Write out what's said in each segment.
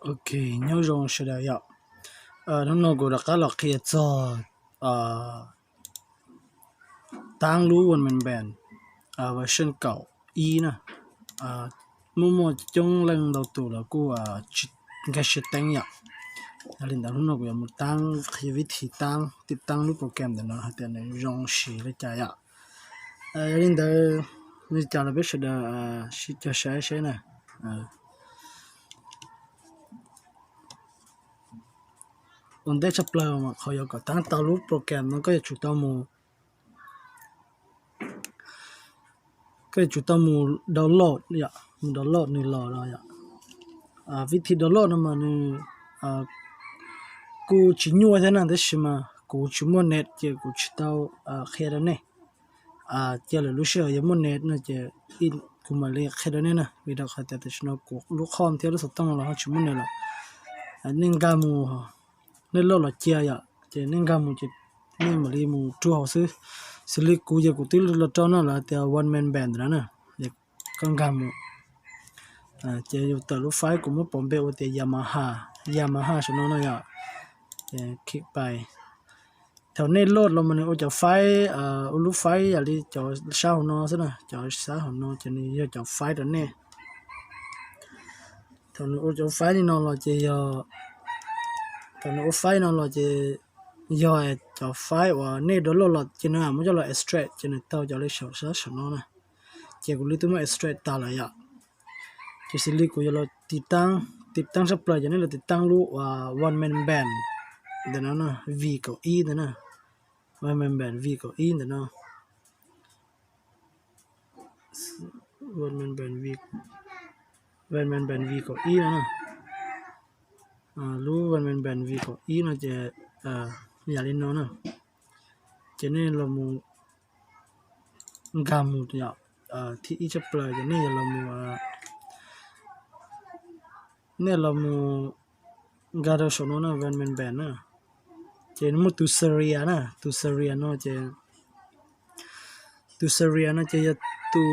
Ok, nyob zoo sawv daws yom. Hnub no kuv rov qab los qhia txog taab lub One Man Band version kaum ib na. Muaj muaj coob leej ntau tus los kuj nkag siab teeb yom. Yog li ntawd hnub no kuv yuav mus taab qhia vib thi taab tib taab lub program ntawm no hais tias nws zoo siv li cas yom. Yog li ntawd, li cas los peb sawv daws sib cog saib seb na. Ua ntej tshaj plaws mas qhov yuav kom taab tau lub program no koj yuav tsum tau mus, koj yuav tsum tau mus download yom, mus download nws los no yom. Vib thi download no mas nws kuj tsis nyuaj thiab na, tab sis mas kuv tsis muaj net ces kuv tsis tau qhia rau nej. Cia lwm lub sij hawm yog muaj net no ces kuv mam li qhia rau nej na, vim rau qhov tias tam sim no kuv lub qhov thiab lub xov tooj los ho tsis muaj net lawm. Nej nkag mus, nej load los cia yom, ces nej nkag mus ces nej mam li mus rau hauv xwb. Xws li kuv ces kuv twb los rau no lawv tias One Man Band no na, koj nkag mus. Ces yus tawm lub file kuv muab pov npe ua tias Yamaha, Yamaha saum no no yom. Ces click pais. Thaum nej load los mas nws ua cov file, ua lub file yam li cov sab hauv no xwb na, cov sab hauv no ces nws yog cov file rau nej. Thaum nws ua cov file li no los ces yog, thaum nws ua file no los ces yog cov file uas nej download los ces nws muab coj los extract ces nws tau cov li saum sab saum no na. Ces kuv li twb muab extract tas lawm yom. Ces xws li kuv yuav los tiv taab, tiv taab tshaj plaws ces nej los tiv taab lub One Man Band ntawm no na, V kaum ib ntawm na, One Man Band V kaum ib ntawm no. One Man Band V, One Man Band V kaum ib no na. Lub One Man Band V kaum ib no ces yam li no na. Ces nej los mus nkag mus yom, thib ib tshaj plaws ces nej yuav los mus, nej los mus nkag rau saum no na, One Man Band na. Ces muaj tus serial na, tus serial no ces, tus serial no ces yog tus,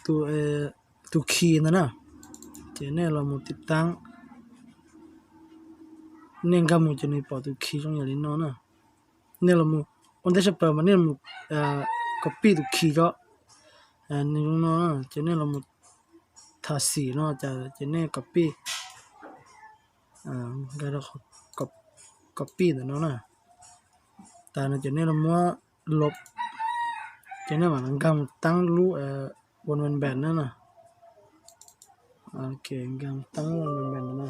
tus, tus key ntawd na. Ces nej los mus tiv taab, nej nkag mus ces nws pom tus key zoo yam li no na. Nej los mus ua ntej tshaj plaws mas nej los mus copy tus key ko, nws zoo no na, ces nej los mus thas xim no ces nej copy, nkag rau copy ntawm no na. Tas no ces nej los muab lop, ces nej mam nkag mus taab lub One Man Band na na. Ok, nkag taab One Man Band na.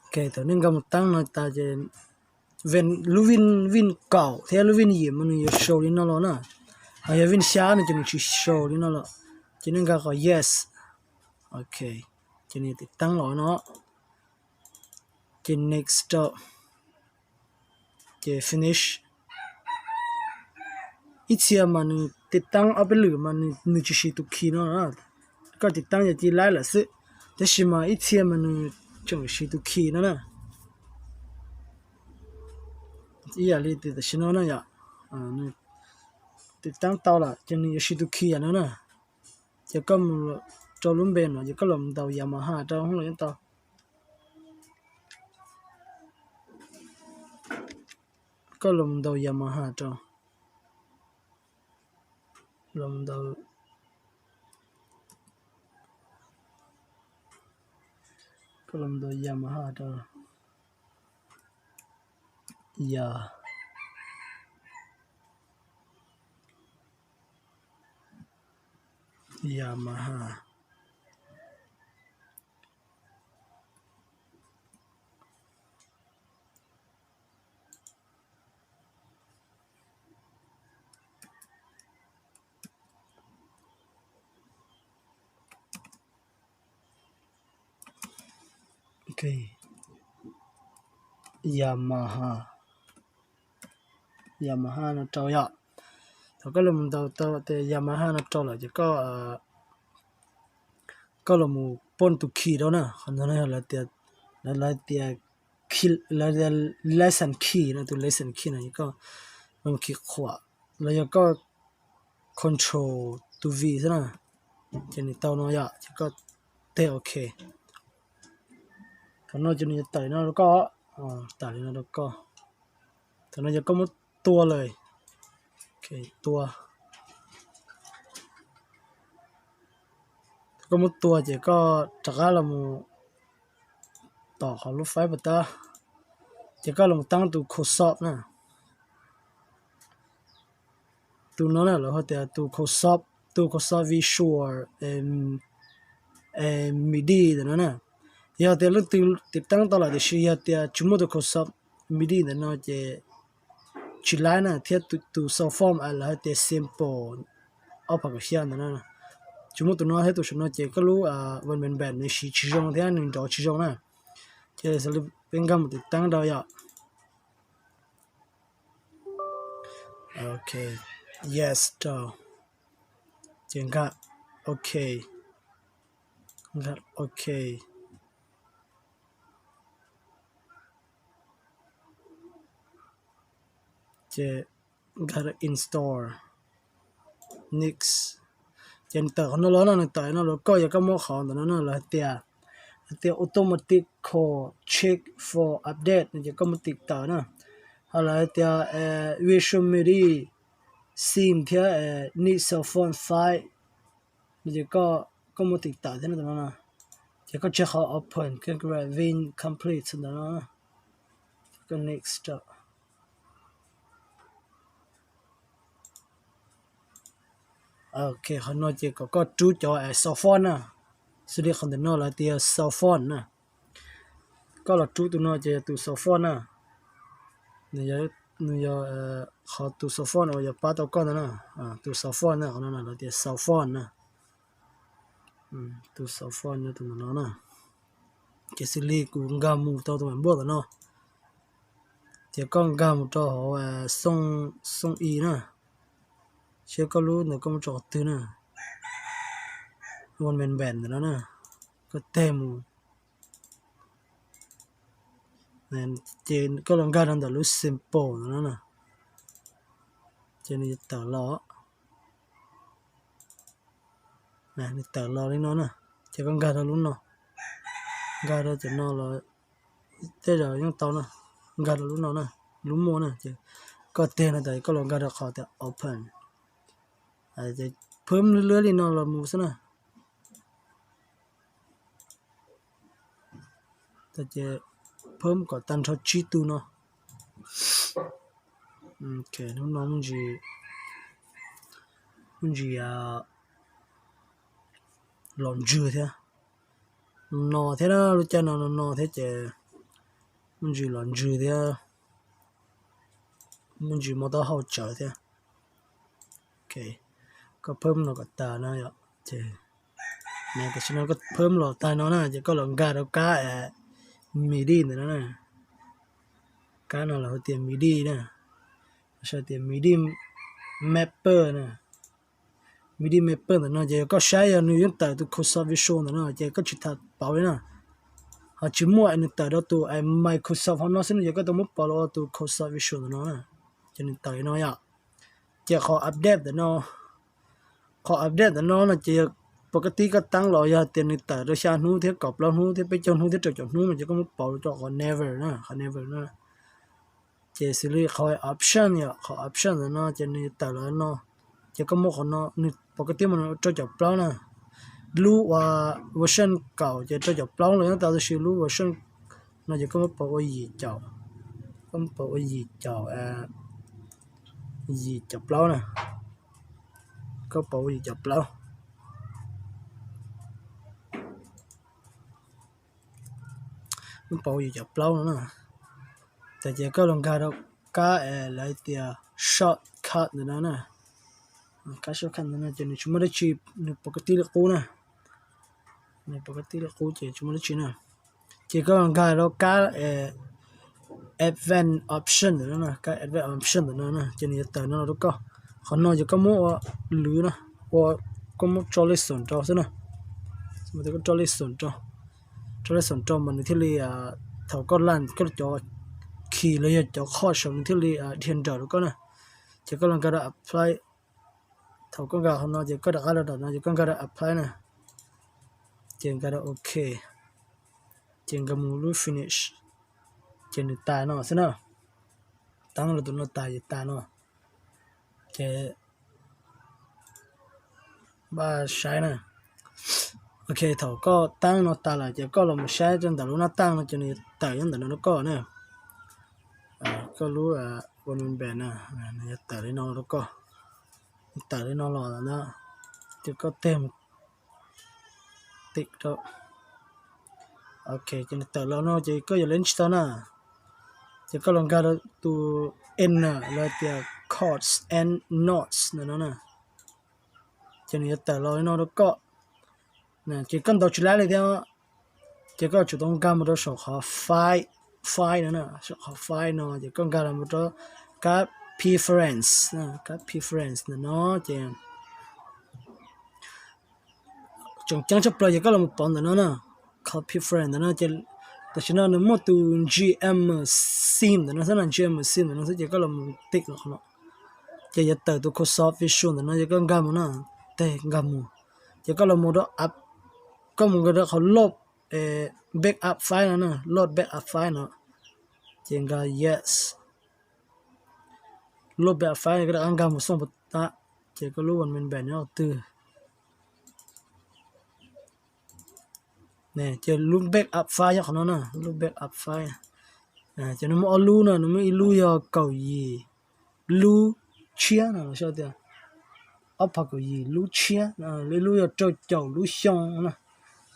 Ok, thaum nej nkag mus taab no tas ces lub vij, vij kaum thiab lub vij yim mas nws yuav show li no los na. Ho yog vij xya no ces nws tsis show li no los. Ces nej nkag qhov yes. Ok, ces nws tiv taab los no. Ces next rau, ces finish. Ib txhia mas nws tiv taab ob peb lwm mas nws tsis siv tus key no na. Koj tiv taab yog ci laib lawm xwb, tab sis mas ib txhia mas nws tseem siv tus key no na. Ib yam li tam sim no na yom, nws tiv taab tau lawm ces nws yuav siv tus key yam no na. Ces koj mus rau lub npe no ces koj los ntaus Yamaha rau hauv los yeej tau. Koj los ntaus Yamaha rau, los ntaus, koj los ntaus Yamaha rau, Ya, Yamaha. Ok, Yamaha, Yamaha no rau yom. Thaum koj los ntaus tau tias Yamaha no rau lawm ces koj, koj los mus pon tus key rau na. Qhov no lawv tias, lawv tias, lawv tias license key no, tus license key no ces koj los mus key qhuam. los yog koj control tus V xwb na. Ces nws tau no yom, ces koj teg OK. Thaum no ces nws yuav tawm li no rau koj, tawm li no rau koj. Thaum no yog koj muab tua lawm, tua. Koj muab tua ces koj rov qab los mus tom qhov lub faib puas tab, ces koj los mus tab tus Codesoft na. Tus no na lawv hu tias tus Codesoft, tus Codesoft Visual MIDI ntawm no na. Yog tias leej twg tiv tab tau lawm tiam sis yog tias tsis muaj tus Codesoft MIDI ntawm no ces tsis laib na, thiab tus Soundform lawv hais tias sample ob phav kaum xya ntawm no, tsis muaj tus no thiab tus saum no ces koj lub One Man Band nws siv tsis zoo thiab nws nrov tsis zoo na. Ces xws li peb nkag mus tiv tab rau yom. OK, yes rau. Ces nkag OK, nkag OK. Ces nkag rau install, next. Ces nws tawm qhov no los no, nws tawm no los koj yog koj muab qhov ntawm no na lawv hais tias, hais tias automatical check for update no ces koj muab tiv tawm na. Ho lawv hais tias Visual MIDI sync thiab need Soundform file no ces koj muab tiv tawm thiab no. Ces koj tseg qhov open, configure, win complete ntawm no, koj next. OK, qhov no ces kom koj rub cov Soundform na, xws li qhov ntawm no lawv tias Soundform na. Koj los rub tus no ces yog tus Soundform na. Nws yog qhov tus Soundform uas yog pab tau koj ntawd na. Tus Soundform na, qhov no lawv tias Soundform na. Tus Soundform yog tus ntawm no na. Ces xws li kuv nkag mus rau tus npawb ntawm no, ces koj nkag mus rau hauv Sound, Sound E na, seb koj lub ntawd koj muab tso qhov twg na. One Man Band ntawm no na, koj teg mus. Ces koj los nkag rau ntawm lub sample ntawm no na, ces nws tawm los, nws tawm los li no na. Ces koj nkag rau lub no, nkag rau cov no los tej zaum yeej tau na. Nkag rau lub no na, lub muaj na, ces koj teg no tas koj los nkag rau qhov tias open. Ces phwb lwb li no los mus xwb na. Ces phwb kom tag nrho tsib tug no. Hnub no muaj ntsis los ntswg thiab, no thiab na, lub caij no no no thiab ces muaj ntsis los ntswg thiab, muaj ntsis muaj taub hau tsawv thiab. Koj phwb no kom tas no yom, ces tam sim no koj phwb los tag no na, ces koj los nkag rau kab MIDI ntawm no na. Kab no lawv hu tias MIDI na, lawv tias MIDI Mapper na. MIDI Mapper ntawm no ces yog koj saib yog nws yeej tawm tus Codesoft Visual ntawm no ces koj tsis tas pauv li na. Ho tsis muaj nws tawm rau tus Microsoft hauv no xwb no ces koj tau muab pauv los ua tus Codesoft Visual ntawm no na. Ces nws tawm li no yom. Ces qhov update ntawm no, qhov update ntawm no no ces yog pov ka tib koj tab los yog tias nws tawm rau xya hnub thiab kaum plaub hnub thiab peb caug hnub thiab rau caum hnub no ces koj muab pauv rau qhov never na, qhov never na. Ces xws li qhov option yom, qhov option ntawm no ces nws tawm los no, ces koj muab qhov no, nws pov ka tib mas nws rau caum plaub na. Lub uas version kaum ces rau caum plaub los yeej tau, tab sis lub version no ces koj muab pauv ua yim caum, koj muab pauv ua yim caum, yim caum plaub na. Koj pauv ua yim caum plaub, muab pauv ua yim caum plaub no na. Tas ces koj los nkag rau kab lawv tias shortcut ntawm no na. Kab shortcut ntawm no ces nws tsis muaj dab tsi, nws pov ka tib li qub na. Nws pov ka tib li qub ces tsis muaj dab tsi na. Ces koj los nkag rau kab advanced option ntawm no, kab advanced option ntawm no na ces nws yuav tawm no rau koj. Qhov no ces koj muab ua lwv na, ua, koj muab tso lej xoom rau xwb na. Koj tso lej xoom rau, tso lej xoom rau mas nws thiaj li, thaum koj lan koj cov key los yog cov chord saum nws thiaj li dhia nrawm rau koj na. Ces koj los nkag rau apply. Thaum koj nkag qhov no ces koj rov qab los rau no ces koj nkag rau apply na. Ces nkag rau ok. Ces nkag mus lub finish. Ces nws tas no xwb na. Taab los tus no tas ces tas no. Ces npaj saib na. Ok, thaum koj taab no tas lawm ces koj los mus saib rau ntawm lub nab taaj no ces nws yuav tawm nyob ntawm no rau koj na. Koj lub ua nws npe na, nws yuav tawm li no rau koj. Tawm li no los na, ces koj tig mus tim rau. Ok, ces nws tawm los no ces koj yuav leej tsis tau na. Ces koj los nkag rau tus inner los tias chords and notes ntawm no na. Ces nws yuav tawm los li no rau koj. Ces koj ntaus tsis laib li thiab. Ces koj tsum tau nkag mus rau saum qhov file, file no na, saum qhov file no ces koj nkag los mus rau kab preference, kab preference ntawm no ces tseem ceeb tshaj plaws ces koj los mus pauv ntawm no na, qhov preference ntawm no ces tam sim no nws muaj tus G M theme ntawm no xwb na, G M theme ntawm no xwb ces koj los mus tim qhov no. Ces yuav tawm tus Microsoft Visual ntawm no ces koj nkag mus na, tig nkag mus. Ces koj los mus rau app, koj mus nkag rau qhov load backup file no na, load backup file no. Ces nkag yes. Load backup file koj rov qab nkag mus xooj puas tab, ces koj lub one megabyte nyob qhov twg. Ces lub backup file nyob qhov no na, lub backup file. Ces nws muaj ob lub na, nws muaj ib lub yog kaum yim lub tshiab no, los tias ob phav kaum yim lub tshiab, ib lub yog rau caum lub xyoo na.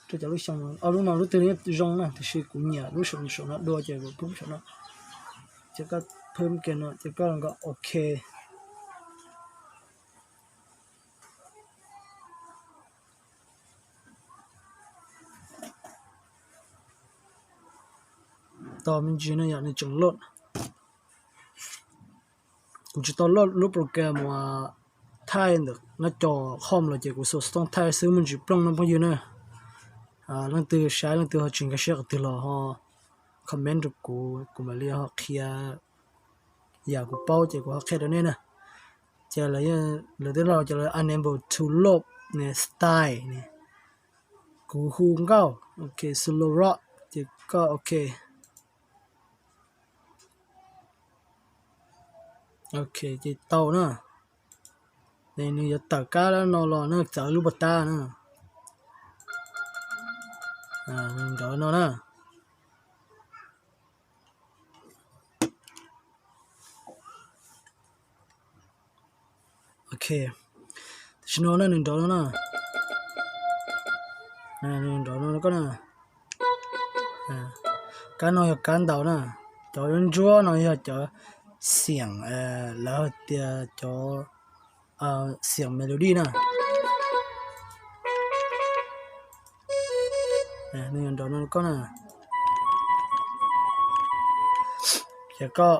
Rau caum lub xyoo, ob lub no lub twg zoo na, tiam sis kuv nyiam lub saum no dua ces kuv pub saum no. Ces koj phwb kiag no ces koj nkag ok. Tos me ntsis no yom, nws tseem load. Kuv tsis tau load lub program uas thaij ntawm no cov home los ces kuv xav thaij xwb, me ntsis plooj no phooj ywg na. Leej twg saib leej twg ho tsis nkag siab qhov twg los ho comment rau kuv, kuv mam li ho qhia yam kuv paub ces kuv ho qhia rau nej na. Ces lawv twb los ces lawv enable to load ne, style ne. Kuv hu nkauj, ok, slow rock, ces koj ok. Ok, ces tau na. Nws yuav tawm kab no los na, txawv lub puas tab na. Nws nrov no na. Ok, tam sim no na nws nrov no na. Nws nrov no koj na. Kab no yog kab ntaus na. Cov ntsuab no yog cov xiam, lawv hais tias cov xiam melody na. Nws yuav nrov no koj na. Ces koj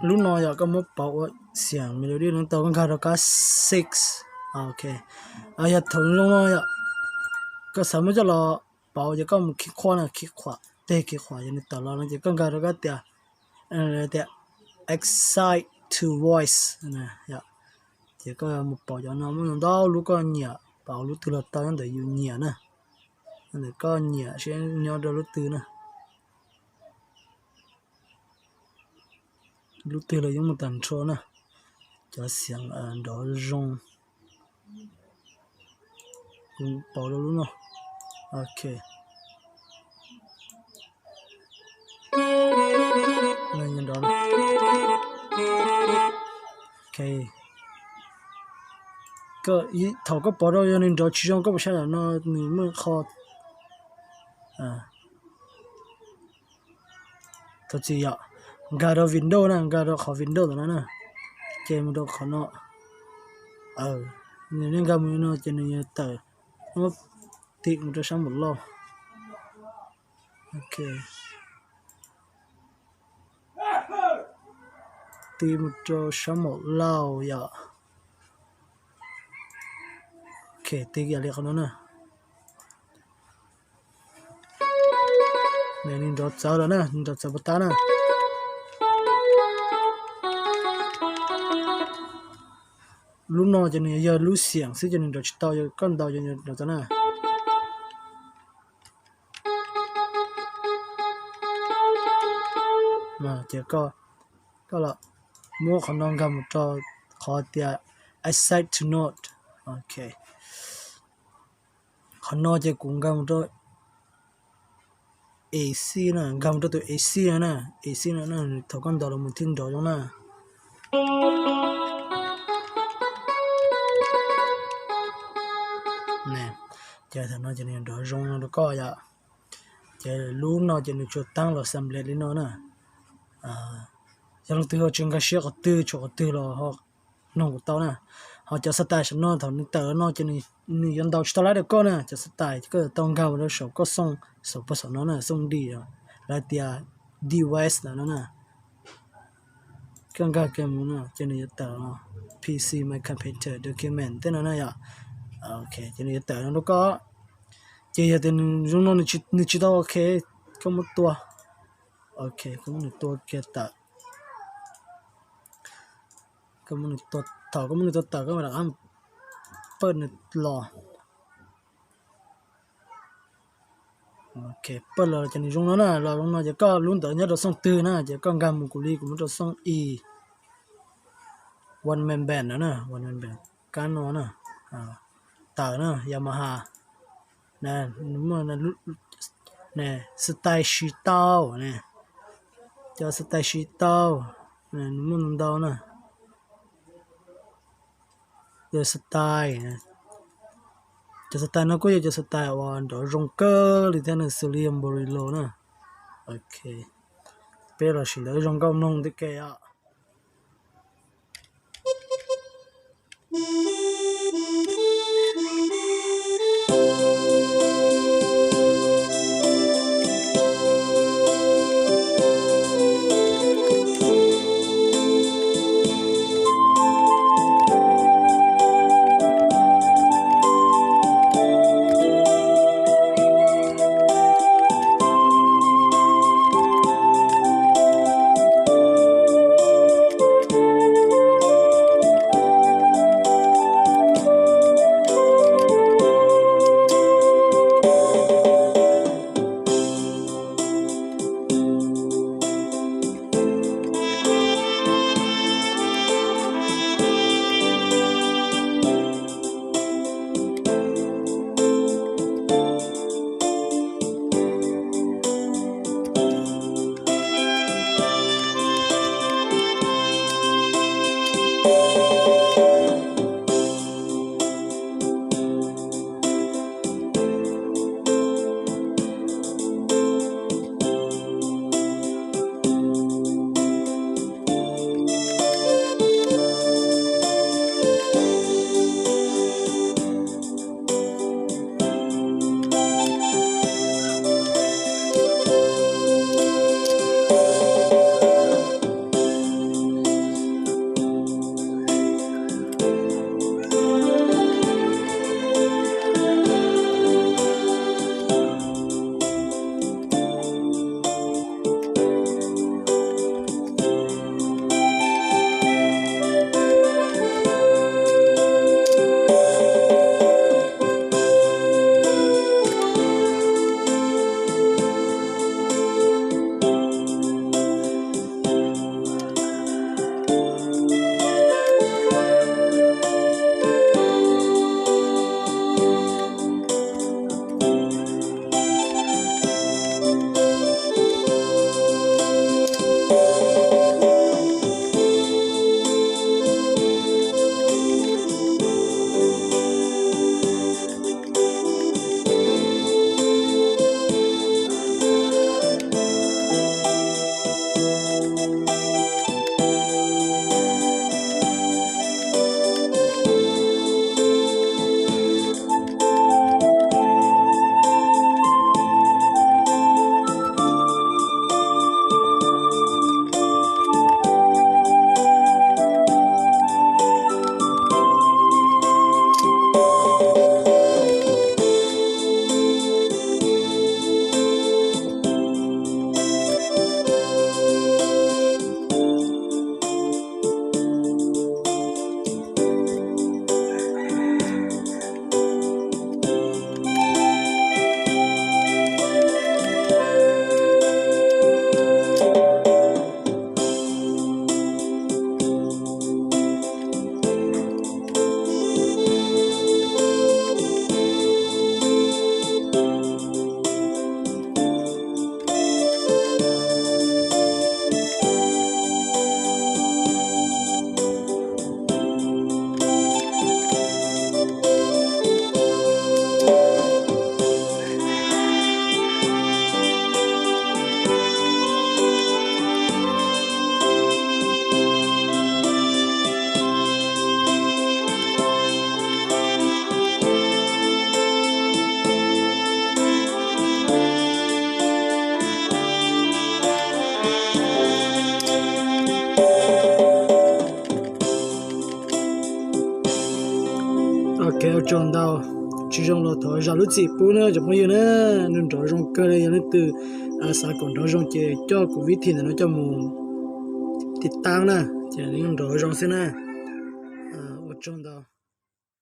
lub no yog koj muab pauv ua xiam melody no tau, koj nkag rau kab six. Ok, yog thaum zoo no yom, koj xav muab coj los pauv ces koj mus khib qhuam na, khib qhuam, tig khib qhuam ces nws tawm los no ces koj nkag rau kab tias, tias excite to voice. Ces koj mus pauv cov no muaj ntau lub koj nyiam, pauv lub twg los tau nyob ntawm yus nyiam na. Nyob ntawm koj nyiam seb nyob rau lub twg na. Lub twg los yeej muaj tag nrho na. Cov xiam nrov zoo. Kuv pauv rau lub no. Ok. Nrov. Ok. Thaum koj pauv rau yog nws nrov tsis zoo koj puas saib no nws muaj qho. Thov txim yom, nkag rau Windows na, nkag rau qhov Windows ntawm no na, ces mus rau qhov no. Nws nkag mus no ces nws yuav tawm, muab tim mus rau sab npaum lauj. Ok, tim mus rau sab npaum lauj yom. Ok, tim yam li qhov no na. Nws nrov txawv lawm na, nws nrov txawv puas tab na. lub no ces nws yog lub xiam xwb ces nws nrov tsis tau, yog koj ntaus ces nws nrov tau na. Ces koj, koj los muab qhov no nkag mus rau qhov tias ascend to note. Ok, qhov no ces kuv nkag mus rau A C na, nkag mus rau tus A C no na, A C no na, thaum koj ntaus los mus thiaj nrov zoo na. Ces thaum no ces nws nrov zoo no rau koj yom. Ces lub no ces nws tsuas tab los xas nplej li no na. Yog leej twg ho tsis nkag siab qhov twg, tshuav qhov twg los ho noog kuv tau na. Ho cov xas tais saum no thaum nws tawm no ces nws yuav ntaus tsis tau lab rau koj na. Cov xas tais koj yuav tau nkag mus rau saum koj xoo, saum pog saum no na, xoo D, lawv tias device ntawd no na. Koj nkag kiag mus no ces nws yuav tawm P C, my computer, document tej no na yom. Ok, ces nws yuav tawm no rau koj. Ces yog tias nws zoo no nws tsis tau ok, koj muab tua. Ok, koj muab nws tua kiag tawm. Koj muab nws tua, thaum koj muab nws tua tawm koj mam rov qab pawj nws los. Ok, pawj los ces nws zoo no na, los zoo no ces koj lub ntawd nyob rau xoo twg na, ces koj nkag mus kuv li kuv muab rau xoo E, one man band no na, one man band, kab no na, tawm na, Yamaha, ne, xas tais siv tau ne, cov xas tais siv tau, nws muaj ntau na. Cov xas tais, cov xas tais no kuj yog cov xas tais uas nrov zoo kawg li thiab nws xws li yog Bolero na. Ok, peb los sim ntawd zoo nkauj mloog ntawm ke os. Ok, ua tsaug ntau. Tsis zoo los thov zam lub txim pub na cov phooj ywg na. Nrov zoo kawg li, yog leej twg xav kom nrov zoo ces coj kuv vib thim ntawm no coj mus tiv taab na, ces nrov zoo xwb na. Ua tsaug ntau.